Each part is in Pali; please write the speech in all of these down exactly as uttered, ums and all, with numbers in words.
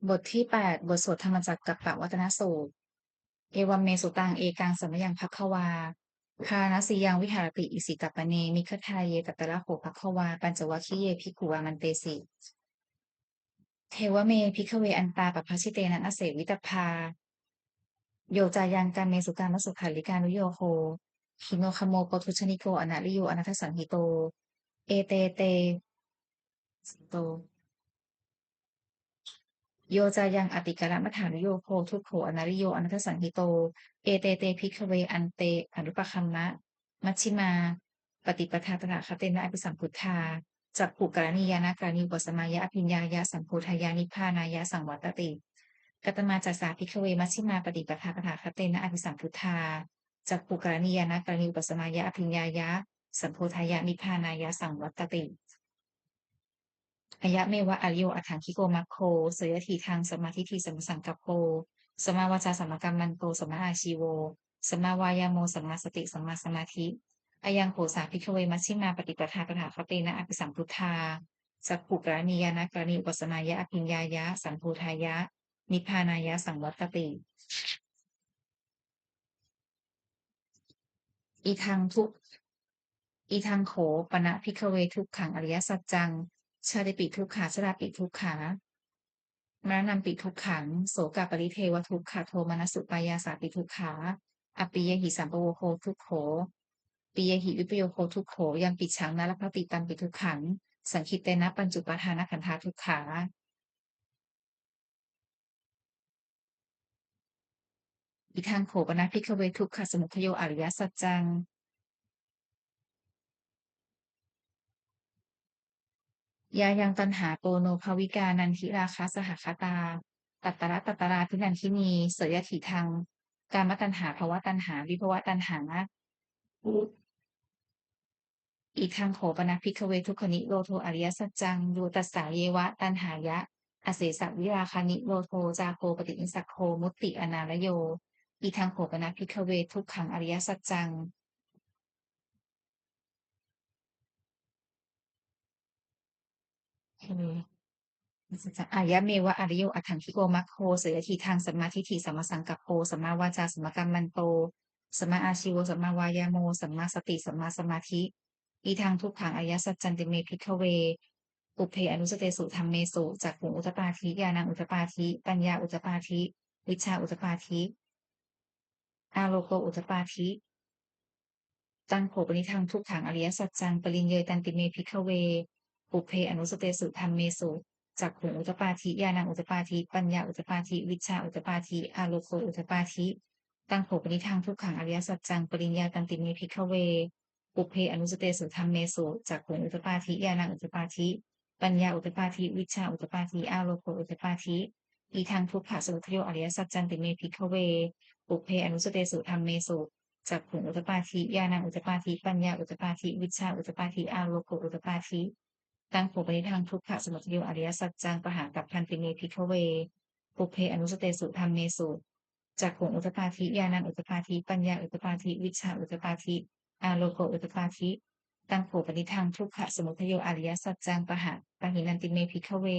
บทที่แปด บทสวดธรรมจักกัปปวัตนสูตร Evaṃ me sutaṃ. Ekaṃ samayaṃ bhagavā bārāṇasiyaṃ viharati isipatane migadāye. Tatra kho bhagavā pañcavaggiye bhikkhū āmantesi: Dveme bhikkhave antā pabbajitena na sevitabbā. Yo cāyaṃ kāmesu kāmasukhallikānuyogo hīno gammo pothujjaniko anariyo anatthasañhito, ete te, to. Yo cāyaṃ atikaraṇamatthānuyogo dukkho anariyo anatthasañhito, ete te bhikkhave ante anupagamma majjhimā paṭipadā tathāgatena abhisambuddhā cakkhukaraṇī ñāṇakaraṇī upasamāya abhiññāya sambodhāya nibbānāya saṃvattati. Katamā ca sā bhikkhave majjhimā paṭipadā tathāgatena abhisambuddhā cakkhukaraṇī ñāṇakaraṇī upasamāya abhiññāya sambodhāya nibbānāya saṃvattati? Ayameva ariyo aṭṭhaṅgiko maggo, seyyathīdaṃ: sammādiṭṭhi sammāsaṅkappo sammāvācā sammākammanto sammāājīvo sammāvāyāmo sammāsati sammāsamādhi. Ayaṃ kho sā bhikkhave majjhimā paṭipadā tathāgatena abhisambuddhā cakkhukaraṇī ñāṇakaraṇī upasamāya abhiññāya sambodhāya nibbānāya saṃvattati. Idaṃ duk-, idaṃ kho pana bhikkhave dukkhaṃ ariyasaccaṃ: jātipi dukkhā, jarāpi dukkhā, maraṇampi dukkhaṃ, sokaparidevadukkhadomanassupāyāsāpi dukkhā, appiyehi sampayogo dukkho, piyehi vippayogo dukkho, yampicchaṃ na labhati tampi dukkhaṃ, saṅkhittena pañcupādānakkhandhā dukkhā. Idaṃ kho pana bhikkhave dukkhasamudayo ariyasaccaṃ: yāyaṃ taṇhā ponobbhavikā nandirāgasahagatā tatra tatrābhinandinī, seyyathīdaṃ: kāmataṇhā bhavataṇhā vibhavataṇhā. Idaṃ kho pana bhikkhave dukkhanirodho ariyasaccaṃ: yo tassāyeva taṇhāya asesavirāganirodho cāgo paṭinissaggo mutti anālayo. Idaṃ kho pana bhikkhave dukkhaṃ ariyasaccaṃ. Ayameva ariyo aṭṭhaṅgiko maggo, seyyathīdaṃ: sammādiṭṭhi sammāsaṅkappo sammāvācā sammākammanto sammāājīvo sammāvāyāmo sammāsati sammāsamādhi. Idaṃ dukkhaṃ ariyasaccanti me bhikkhave pubbe ananussutesu dhammesu cakkhuṃ udapādi ñāṇaṃ udapādi paññā udapādi vijjā udapādi āloko udapādi. Taṃ kho panidaṃ dukkhaṃ ariyasaccaṃ pariññeyyanti me bhikkhave pubbe ananussutesu dhammesu cakkhuṃ udapādi ñāṇaṃ udapādi paññā udapādi vijjā udapādi āloko udapādi. Taṃ kho panidaṃ dukkhaṃ ariyasaccaṃ pariññātanti me bhikkhave pubbe ananussutesu dhammesu cakkhuṃ udapādi ñāṇaṃ udapādi paññā udapādi vijjā udapādi āloko udapādi. Idaṃ dukkhasamudayo ariyasaccanti me bhikkhave pubbe ananussutesu dhammesu cakkhuṃ udapādi ñāṇaṃ udapādi paññā udapādi vijjā udapādi āloko udapādi. Taṃ kho panidaṃ dukkhasamudayo ariyasaccaṃ pahātabbanti me bhikkhave pubbe ananussutesu dhammesu cakkhuṃ udapādi ñāṇaṃ udapādi paññā udapādi vijjā udapādi āloko udapādi. Taṃ kho panidaṃ dukkhasamudayo ariyasaccaṃ pahātabbahinanti me bhikkhave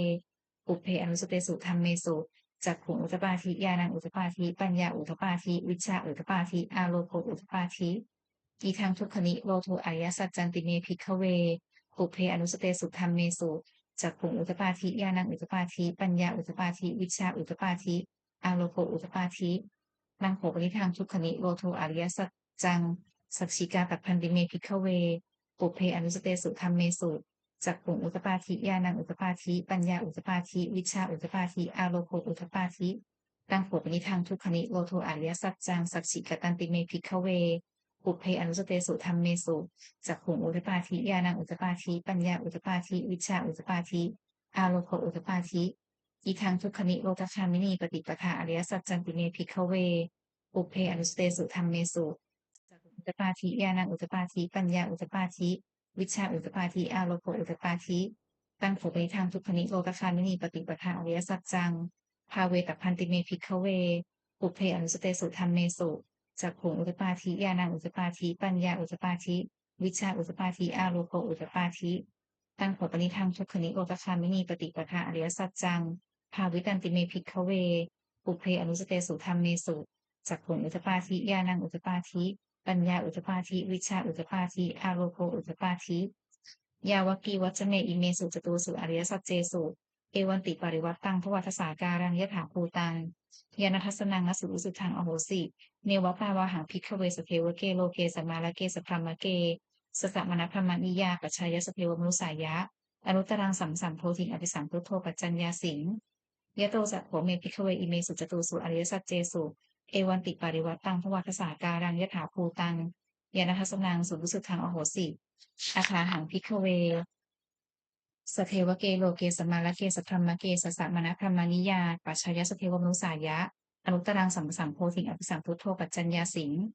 pubbe ananussutesu dhammesu cakkhuṃ udapādi ñāṇaṃ udapādi paññā udapādi vijjā udapādi āloko udapādi. Idaṃ dukkhanirodho ariyasaccanti me bhikkhave pubbe ananussutesu dhammesu cakkhuṃ udapādi ñāṇaṃ udapādi paññā udapādi vijjā udapādi āloko udapādi. Taṃ kho panidaṃ dukkhanirodho ariyasaccaṃ sacchikātabbanti me bhikkhave pubbe ananussutesu dhammesu cakkhuṃ udapādi ñāṇaṃ udapādi paññā udapādi vijjā udapādi āloko udapādi. Taṃ kho panidaṃ dukkhanirodho ariyasaccaṃ sacchikatanti me bhikkhave pubbe ananussutesu dhammesu cakkhuṃ udapādi ñāṇaṃ udapādi paññā udapādi vijjā udapādi āloko udapādi. Idaṃ dukkhanirodhagāminī paṭipadā ariyasaccanti me bhikkhave pubbe ananussutesu dhammesu cakkhuṃ udapādi ñāṇaṃ udapādi paññā udapādi vijjā udapādi āloko udapādi. Taṃ kho panidaṃ dukkhanirodhagāminī paṭipadā ariyasaccaṃ bhāvetabbanti me bhikkhave pubbe ananussutesu dhammesu cakkhuṃ udapādi ñāṇaṃ udapādi paññā udapādi vijjā udapādi āloko udapādi. Taṃ kho panidaṃ dukkhanirodhagāminī paṭipadā ariyasaccaṃ bhāvitanti me bhikkhave pubbe ananussutesu dhammesu cakkhuṃ udapādi ñāṇaṃ udapādi paññā udapādi vijjā udapādi āloko udapādi. Yāvakīvañca me imesu catūsu ariyasaccesu evantiparivaṭṭaṃ dvādasākāraṃ yathābhūtaṃ ñāṇadassanaṃ na suvisuddhaṃ ahosi, neva tāvāhaṃ bhikkhave sadevake loke samārake sabrahmake sassamaṇabrāhmaṇiyā pajāya sadevamanussāya anuttaraṃ sammāsambodhiṃ abhisambuddho paccaññāsiṃ. Yato ca kho me bhikkhave imesu catūsu ariyasaccesu evantiparivaṭṭaṃ dvādasākāraṃ yathābhūtaṃ ñāṇadassanaṃ suvisuddhaṃ ahosi, athāhaṃ bhikkhave sadevake loke samārake sabrahmake sassamaṇabrāhmaṇiyā pajāya sadevamanussāya anuttaraṃ sammāsambodhiṃ abhisambuddho paccaññāsiṃ.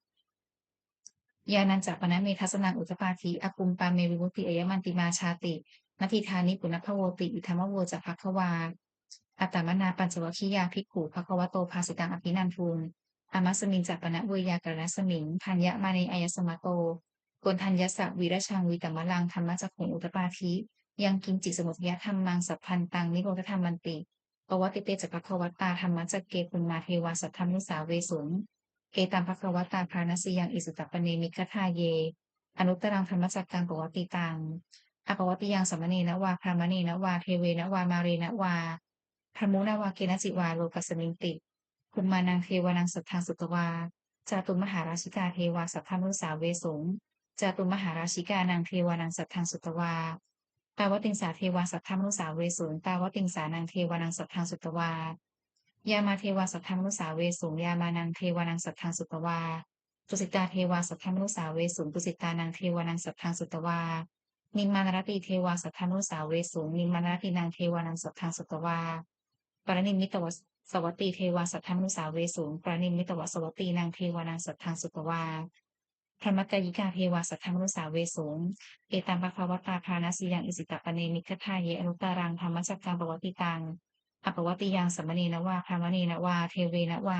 Yānañca pana me dassanaṃ udapādi akuppā me vimutti ayamantimā jāti, natthidāni punabbhavoti. Idamavoca bhagavā. Attamanā pañcavaggiyā bhikkhū bhagavato bhāsitaṃ abhinanduṃ. Amasmiñca pana veyyākaraṇasmiṃ bhaññamāne āyasmato Koṇḍaññassa virajaṃ vītamalaṃ dhammacakkhuṃ udapādi yaṅkiñci samudayadhammaṃ sabbantaṃ nirodhadhammanti. Pavattite ca bhagavatā dhammacakke bhummā devā saddamanussāvesuṃ. Etaṃ bhagavatā bārāṇasiyaṃ isipatane migadāye anuttaraṃ dhammacakkaṃ pavattitaṃ appaṭivattiyaṃ samaṇena vā brāhmaṇena vā devena vā mārena vā brahmunā vā kenaci vā lokasminti. Bhummānaṃ devānaṃ saddaṃ sutvā cātummahārājikā devā saddamanussāvesuṃ. Cātummahārājikānaṃ devānaṃ saddaṃ sutvā tāvatiṃsā devā saddamanussāvesuṃ. Tāvatiṃsānaṃ devānaṃ saddaṃ sutvā yāmā devā saddamanussāvesuṃ. Yāmānaṃ devānaṃ saddaṃ sutvā tusitā devā saddamanussāvesuṃ. Tusitānaṃ devānaṃ saddaṃ sutvā nimmānaratī devā saddamanussāvesuṃ. Nimmānaratīnaṃ devānaṃ saddaṃ sutvā paranimmitavasavattī devā saddamanussāvesuṃ. Paranimmitavasavattīnaṃ devānaṃ saddaṃ sutvā brahmakāyikā devā saddamanussāvesuṃ. Etaṃ bhagavatā bārāṇasiyaṃ isipatane migadāye anuttaraṃ dhammacakkaṃ pavattitaṃ appaṭivattiyaṃ samaṇena vā brāhmaṇena vā devena vā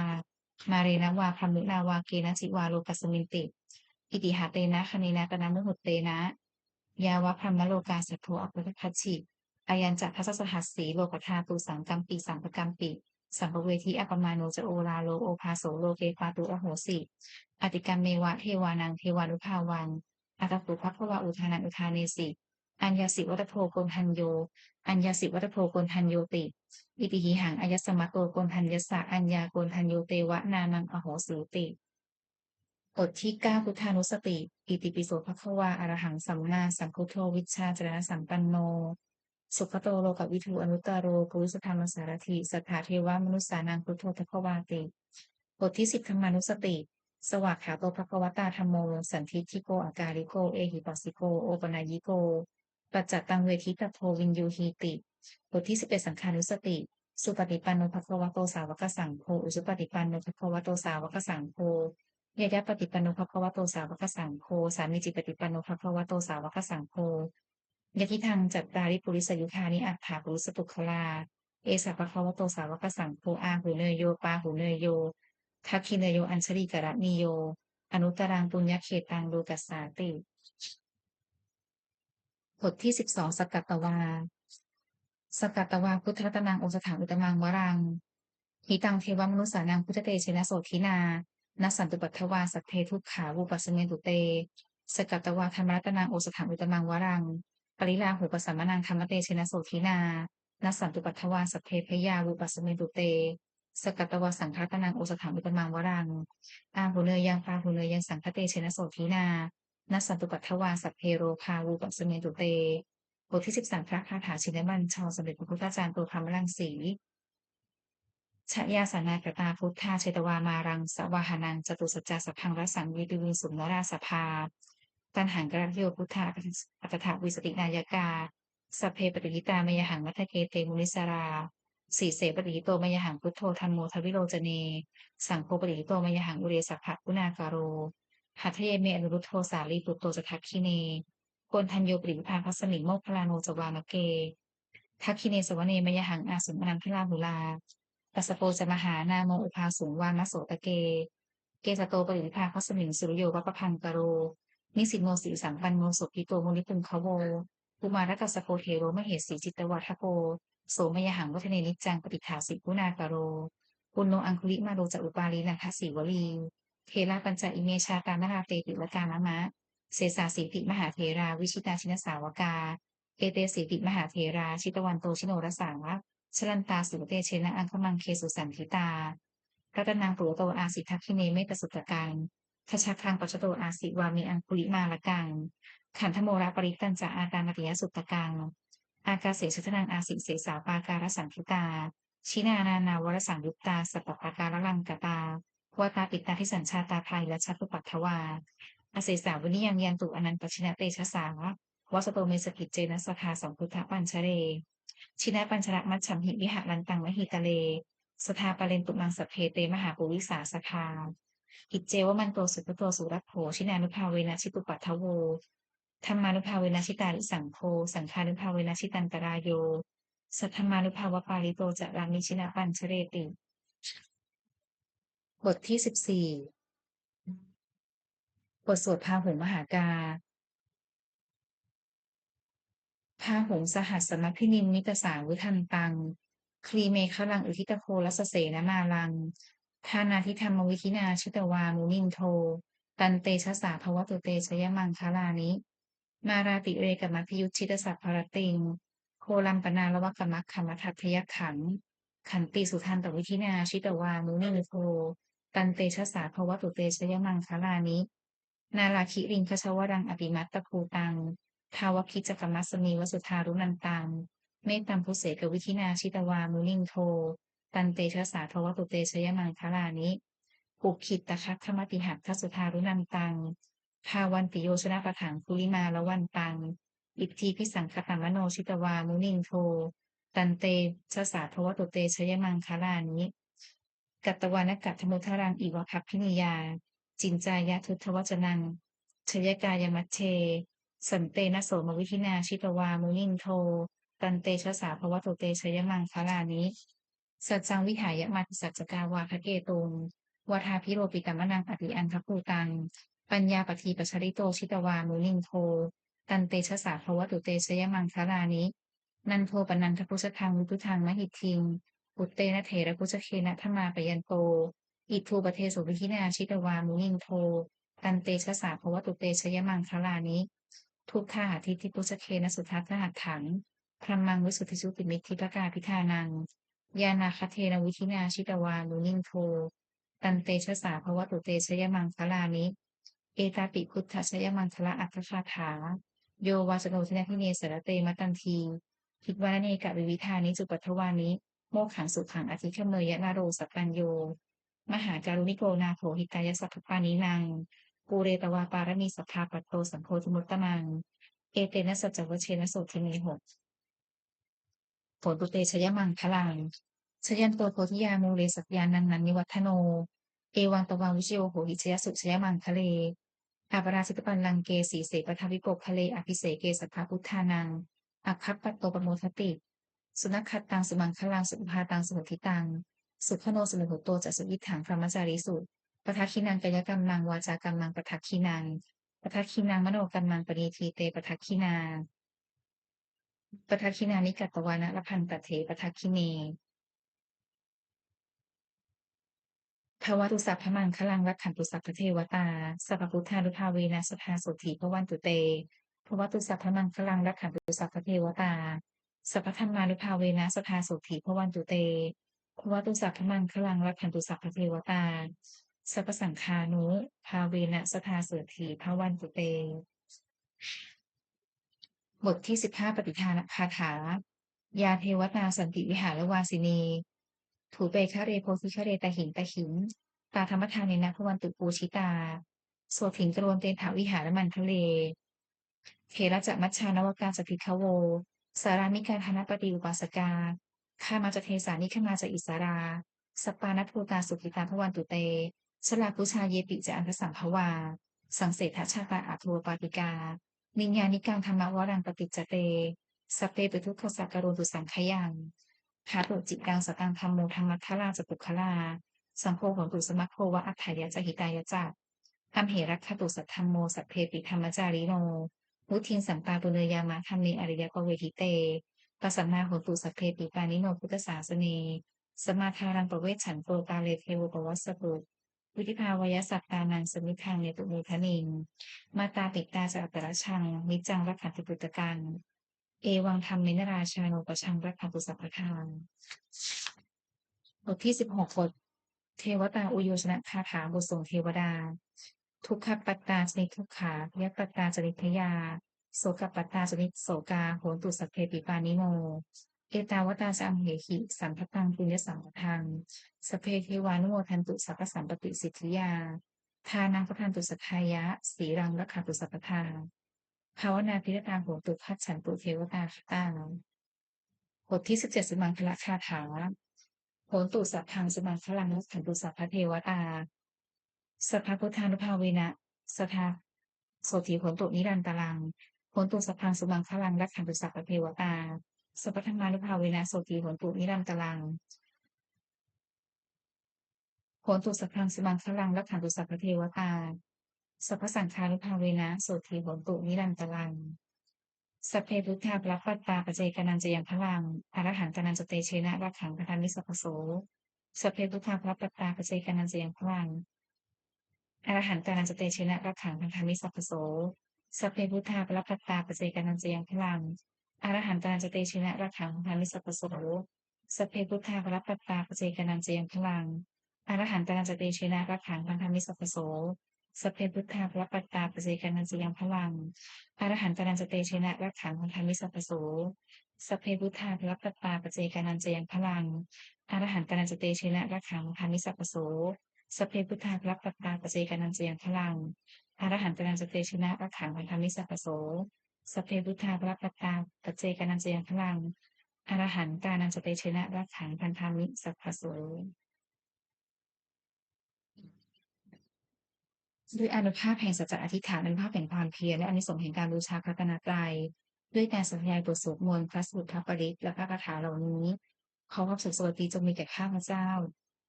mārena vā brahmunā vā kenaci vā lokasminti. Itiha tena khaṇena tena muhuttena yāva brahmalokā saddo abbhuggacchi. Ayañca dasasahassī lokadhātu saṅkampi sampakampi sampavedhi. Appamāṇo ca oḷāro obhāso loke pāturahosi. Atikkammeva devānaṃ devānubhāvaṃ atha kho bhagavā udānaṃ udānesi. Aññāsi vata bho Koṇḍañño aññāsi vata bho Koṇḍaññoti. Itihidaṃ āyasmato Koṇḍaññassa aññākoṇḍañño teva nāmaṃ ahosīti. Botที่เก้า Buddhānussati. Itipi so bhagavā arahaṃ sammāsambuddho vijjācaraṇasampanno sugato lokavidū anuttaro purisadammasārathi satthā devamanussānaṃ buddho bhagavāti. บทที่สิบ Dhammānussati. Svākkhāto bhagavatā dhammo sandiṭṭhiko akāliko ehipassiko opanayiko paccattaṃ veditabbo viññūhīti. บทที่สิบเอ็ด Saṅghānussati. Supaṭipanno bhagavato sāvakasaṅgho ujupaṭipanno bhagavato sāvakasaṅgho ñāyapaṭipanno bhagavato sāvakasaṅgho sāmīcipaṭipanno bhagavato sāvakasaṅgho yadidaṃ cattāri purisayugāni aṭṭha purisapuggalā esa bhagavato sāvakasaṅgho āhuneyyo pāhuneyyo dakkhiṇeyyo añjalikaraṇīyo anuttaraṃ puññakkhettaṃ lokassāti. บทที่สิบสอง Sakkatvā. Sakkatvā buddharatanaṃ osathaṃ uttamaṃ varaṃ hitaṃ devamanussānaṃ buddhatejena sotthinā nassantupaddavā sabbe dukkhā vūpasamentu te. Sakkatvā dhammaratanaṃ osathaṃ uttamaṃ varaṃ pariḷāhūpasamanaṃ dhammatejena sotthinā nassantupaddavā sabbe bhayā vūpasamentu te. Sakkatvā saṅgharatanaṃ osathaṃ uttamaṃ varaṃ āhuneyyaṃ pāhuneyyaṃ saṅghatejena sotthinā nassantupaddavā sabbe rogā vūpasamentu te. บทที่สิบสาม พระคาถาชินบัญชร สมเด็จพระพุทธาจารย์โต พรหมรังสี Jayāsanāgatā buddhā jetvā māraṃ savāhanaṃ catusaccāsabhaṃ rasaṃ ye piviṃsu narāsabhā. Taṇhaṅkarādayo buddhā aṭṭhavīsati nāyakā sabbe patiṭṭhitā mayhaṃ matthake te munissarā. Sīse patiṭṭhito mayhaṃ buddho dhammo dvilocane saṅgho patiṭṭhito mayhaṃ ure sabbaguṇākaro. Hadaye me anuruddho sārīputto ca dakkhiṇe koṇḍañño piṭṭhibhāgasmiṃ moggallāno ca vāmake. Dakkhiṇe savane mayhaṃ āsuṃ ānandarāhulā kassapo ca mahānāmo ubhāsuṃ vāmasotake. Kesato piṭṭhibhāgasmiṃ suriyo va pabhaṅkaro nisinno sirisampanno sobhito munipuṅgavo. Kumārakassapo thero mahesī cittavādako So mayhaṃ vadane niccaṃ patiṭṭhāsi guṇākaro. Puṇṇo aṅgulimālo ca upālī nandasīvalī. Therā pañca ime jātā nalāṭe tilakā mama. Sesāsīti mahātherā vijitā jinasāvakā. Etesīti mahātherā jitavanto jinorasā. Jalantā sīlatejena aṅgamaṅgesu saṇṭhitā. Ratanaṃ purato āsi dakkhiṇe mettasuttakaṃ. Dhajaggaṃ pacchato āsi vāme aṅgulimālakaṃ. Khandhamoraparittañca āṭānāṭiyasuttakaṃ. Ākāse chadanaṃ āsi sesā pākārasaṇṭhitā. Jinā nānāvarasaṃyuttā sattappākāralaṅkatā. Vātapittādisañjātā bāhirajjhattupaddavā. Asesā vinayaṃ yantu anantajinatejasā. Vasato me sakiccena sadā sambuddhapañjare. Jinapañjaramajjhamhi viharantaṃ mahītale. Sadā pālentu maṃ sabbe te mahāpurisāsabhā. Iccevamanto sugutto surakkho jinānubhāvena jitupaddavo. Dhammānubhāvena jitārisaṅgho saṅghānubhāvena jitantarāyo. Saddhammānubhāvapālito carāmi jinapañjareti. บทที่สิบสี่ บทสวดพาหุงมหากา Bāhuṃ sahassamabhinimmitasāvudhantaṃ, grīmekhalaṃ uditaghorasasenamāraṃ, dānādidhammavidhinā jitavā munindo, tantejasā bhavatu te jayamaṅgalāni. Mārātirekamabhiyujjhitasabbarattiṃ, ghorampanāḷavakamakkhamathaddhayakkhaṃ, khantīsudantavidhinā jitavā munindo, tantejasā bhavatu te jayamaṅgalāni. Nāḷāgiriṃ gajavaraṃ atimattabhūtaṃ, dāvaggicakkamasanīva sudāruṇantaṃ, mettambusekavidhinā jitavā munindo, tantejasā bhavatu te jayamaṅgalāni. Ukkhittakhaggamatihatthasudāruṇantaṃ, dhāvantiyojanapathaṅgulimālavantaṃ, iddhībhisaṅkhatamano jitavā munindo, tantejasā bhavatu te jayamaṅgalāni. Katvāna kaṭṭhamudaraṃ iva gabbhinīyā, ciñcāya duṭṭhavacanaṃ janakāyamajjhe, santena somavidhinā jitavā munindo, tantejasā bhavatu te jayamaṅgalāni. Saccaṃ vihāya matisaccakavādaketuṃ, vādābhiropitamanaṃ atiandhabhūtaṃ, paññāpadīpajalito jitavā munindo, tantejasā bhavatu te jayamaṅgalāni. Nandopanandabhujagaṃ vibudhaṃ mahiddhiṃ, puttena therabhujagena damāpayanto, iddhūpadesavidhinā jitavā munindo, tantejasā bhavatu te jayamaṅgalāni. Duggāhadiṭṭhibhujagena sudaṭṭhahatthaṃ, brahmaṃ visuddhijutimiddhibakābhidhānaṃ, ñāṇāgadena vidhinā jitavā munindo, tantejasā bhavatu te jayamaṅgalāni. Etāpi buddhajayamaṅgalaaṭṭhagāthā, yo vācano dinadine sarate matandī, hitvānanekavividhāni cupaddavāni, mokkhaṃ sukhaṃ adhigameyya naro sapañño. Mahākāruṇiko nātho hitāya sabbapāṇinaṃ, pūretvā pāramī sabbā patto sambodhimuttamaṃ. Etena saccavajjena sotthī me hotu te jayamaṅgalaṃ. Jayanto bodhiyā mūle sakyānaṃ nandivaḍḍhano, evaṃ tvaṃ vijayo hohi jayassu jayamaṅgale. Aparājitapallaṅke sīse paṭhavipokkhare, abhiseke sabbabuddhānaṃ aggappatto pamodati. Sunakkhattaṃ sumaṅgalaṃ supabhātaṃ suhuṭṭhitaṃ, sukhaṇo sumuhutto ca suyiṭṭhaṃ brahmacārisu. Padakkhiṇaṃ kāyakammaṃ vācākammaṃ padakkhiṇaṃ, padakkhiṇaṃ manokammaṃ paṇidhī te padakkhiṇā, padakkhiṇāni katvāna labhantatthe padakkhiṇe. Bhavatu sabbamaṅgalaṃ, rakkhantu sabbadevatā, sabbabuddhānubhāvena sadā sotthī bhavantu te. Bhavatu sabbamaṅgalaṃ, rakkhantu sabbadevatā, sabbadhammānubhāvena sadā sotthī bhavantu te. Bhavatu sabbamaṅgalaṃ, rakkhantu sabbadevatā, sabbasaṅghānubhāvena sadā sotthī bhavantu te. บทที่สิบห้า ปัตติทานคาถา Yā devatā santi vihāravāsinī, thūpe ghare bodhighare tahiṃ tahiṃ, tā dhammadānena bhavantu pūjitā, sotthiṃ karontedha vihāramaṇḍale. Therā ca majjhā navakā ca bhikkhavo, sārāmikā dānapatī upāsakā, gāmā ca desā nigamā ca issarā, sappāṇabhūtā sukhitā bhavantu te. Jalābujā yepi ca aṇḍasambhavā, saṃsedajātā athavopapātikā, niyyānikaṃ dhammavaraṃ paṭicca te, sabbepi dukkhassa karontu saṅkhayaṃ. Ṭhātu cittaṃ sataṃ dhammo dhammaddharā ca puggalā, saṅgho hotu samaggo va atthāya ca hitāya ca. Amhe rakkhatu saddhammo sabbepi dhammacārino, vuḍḍhiṃ sampāpuṇeyyāma dhamme ariyappavedite. pasannā hontu sabbepi pāṇino buddhasāsane. Sammā dhāraṃ pavecchanto kāle devo pavassatu. Vivīhāvāya sattānaṃ samiddhaṃ netu medaniṃ. Mātā pitā ca atrajaṃ niccaṃ rakkhanti puttakaṃ. Evaṃ dhammena rājāno pajaṃ rakkhantu sabbadā. บทที่ 16 บท เทวตาอุยโยชนคาถา บทสวดเทวดา Dukkhappattā ca niddukkhā, bhayappattā ca nibbhayā, sokappattā ca nissokā, hontu sabbepi pāṇino. Ettāvatā ca amhehi sambhataṃ puññasampadaṃ, sabbe devānumodantu sabbasampattisiddhiyā. Dānaṃ dadantu saddhāya, sīlaṃ rakkhantu sabbadā, bhāvanābhiratā hontu, gacchantu devatāgatā. บทที่ 17 สุมังคลคาถา Hotu sabbaṃ sumaṅgalaṃ, rakkhantu sabbadevatā, sabbabuddhānubhāvena sadā sotthī hontu nirantaraṃ. Hotu sabbaṃ sumaṅgalaṃ, rakkhantu sabbadevatā, sabbadhammānubhāvena sotthī hontu nirantaraṃ. Hotu sabbaṃ sumaṅgalaṃ, rakkhantu sabbadevatā, sabbasaṅghānubhāvena sotthī hontu nirantaraṃ. Sabbe buddhā balappattā, paccekānañca yaṃ balaṃ, arahantānañca tejena, rakkhaṃ bandhāmi sabbaso. Sabbe buddhā balappattā, paccekānañca yaṃ balaṃ, arahantānañca tejena, rakkhaṃ bandhāmi sabbaso. Sabbe buddhā balappattā, paccekānañca yaṃ balaṃ, arahantānañca tejena, rakkhaṃ bandhāmi sabbaso. Sabbe buddhā balappattā, paccekānañca yaṃ balaṃ, arahantānañca tejena, rakkhaṃ bandhāmi sabbaso. Sabbe buddhā balappattā, paccekānañca yaṃ balaṃ, arahantānañca tejena, rakkhaṃ bandhāmi sabbaso. Sabbe buddhā balappattā, paccekānañca yaṃ balaṃ, arahantānañca tejena, rakkhaṃ bandhāmi sabbaso. Sabbe buddhā balappattā, paccekānañca yaṃ balaṃ, arahantānañca tejena, rakkhaṃ bandhāmi sabbaso. Sabbe buddhā balappattā, paccekānañca yaṃ balaṃ, arahantānañca tejena, rakkhaṃ bandhāmi sabbaso. ด้วยอานุภาพแห่งสัจจะอธิษฐาน อานุภาพแห่งความเพียร และอานิสงส์แห่งการบูชาพระรัตนตรัย ด้วยการสาธยายบทสวดมนต์ พระสูตร พระปริตร และพระคาถาเหล่านี้ ขอความสุขสวัสดีจงมีแก่ข้าพเจ้า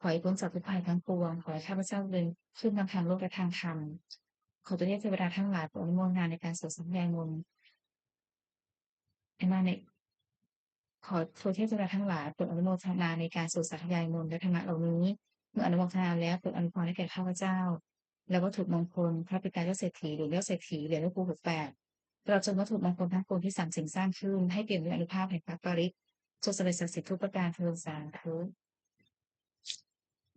ขอให้พ้นจากทุกข์ภัยทั้งปวง ขอให้ข้าพเจ้าเดินขึ้นนำทางโลกและทางธรรม ขอตัวเทพเทวดาทั้งหลายโปรดอนุโมทนาในการสวดสาธยายมนต์ แอนนาเนี่ย ขอตัวเทพเทวดาทั้งหลายโปรดอนุโมทนาในการสวดสาธยายมนต์และธรรมะเหล่านี้ เมื่ออนุโมทนาแล้วโปรดอำนวยพรให้แก่ข้าพเจ้า และวัตถุมงคล พระปิดตายอดเศรษฐี เหรียญยอดเศรษฐี เหรียญหลวงปู่หกแปด ตลอดจนวัตถุมงคลทั้งปวงที่สามสิ่งสร้างขึ้น ให้เปี่ยมด้วยอานุภาพแห่งพระปริตร จงสำเร็จศักดิ์สิทธิ์ทุกประการเทอญ สาธุ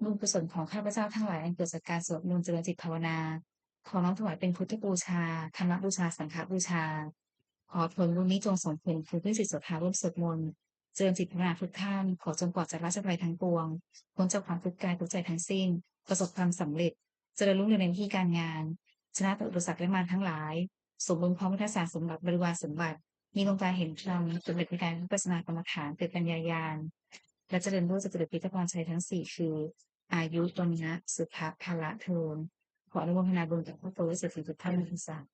บุญกุศลของข้าพเจ้าทั้งหลายอันเกิดจากการสวดมนต์เจริญจิตภาวนา ขอน้อมถวายเป็นพุทธบูชา ธรรมบูชา สังฆบูชา ขอผลบุญนี้จงส่งผลคืนด้วยจิตศรัทธาร่วมสวดมนต์ เจริญจิตภาวนาทุกท่าน ขอจงปลอดจากราชภัยทั้งปวง พ้นจากความทุกข์กายทุกข์ใจทั้งสิ้น ประสบความสำเร็จ เจริญรุ่งเรืองในหน้าที่การงาน ชนะต่ออุปสรรคและมารทั้งหลาย สมบูรณ์พร้อมด้วยทรัพย์สมบัติ บริวารสมบัติ มีดวงตาเห็นธรรม สำเร็จในการวิปัสสนากรรมฐาน เกิดปัญญาญาณ และเจริญด้วยจตุรพิธพรชัยทั้งสี่ คือ อายุ วัณณะ สุขะ พละ เทอญ ขออนุโมทนาบุญกับครอบครัวเศรษฐีทุกท่านนะคะ สาธุ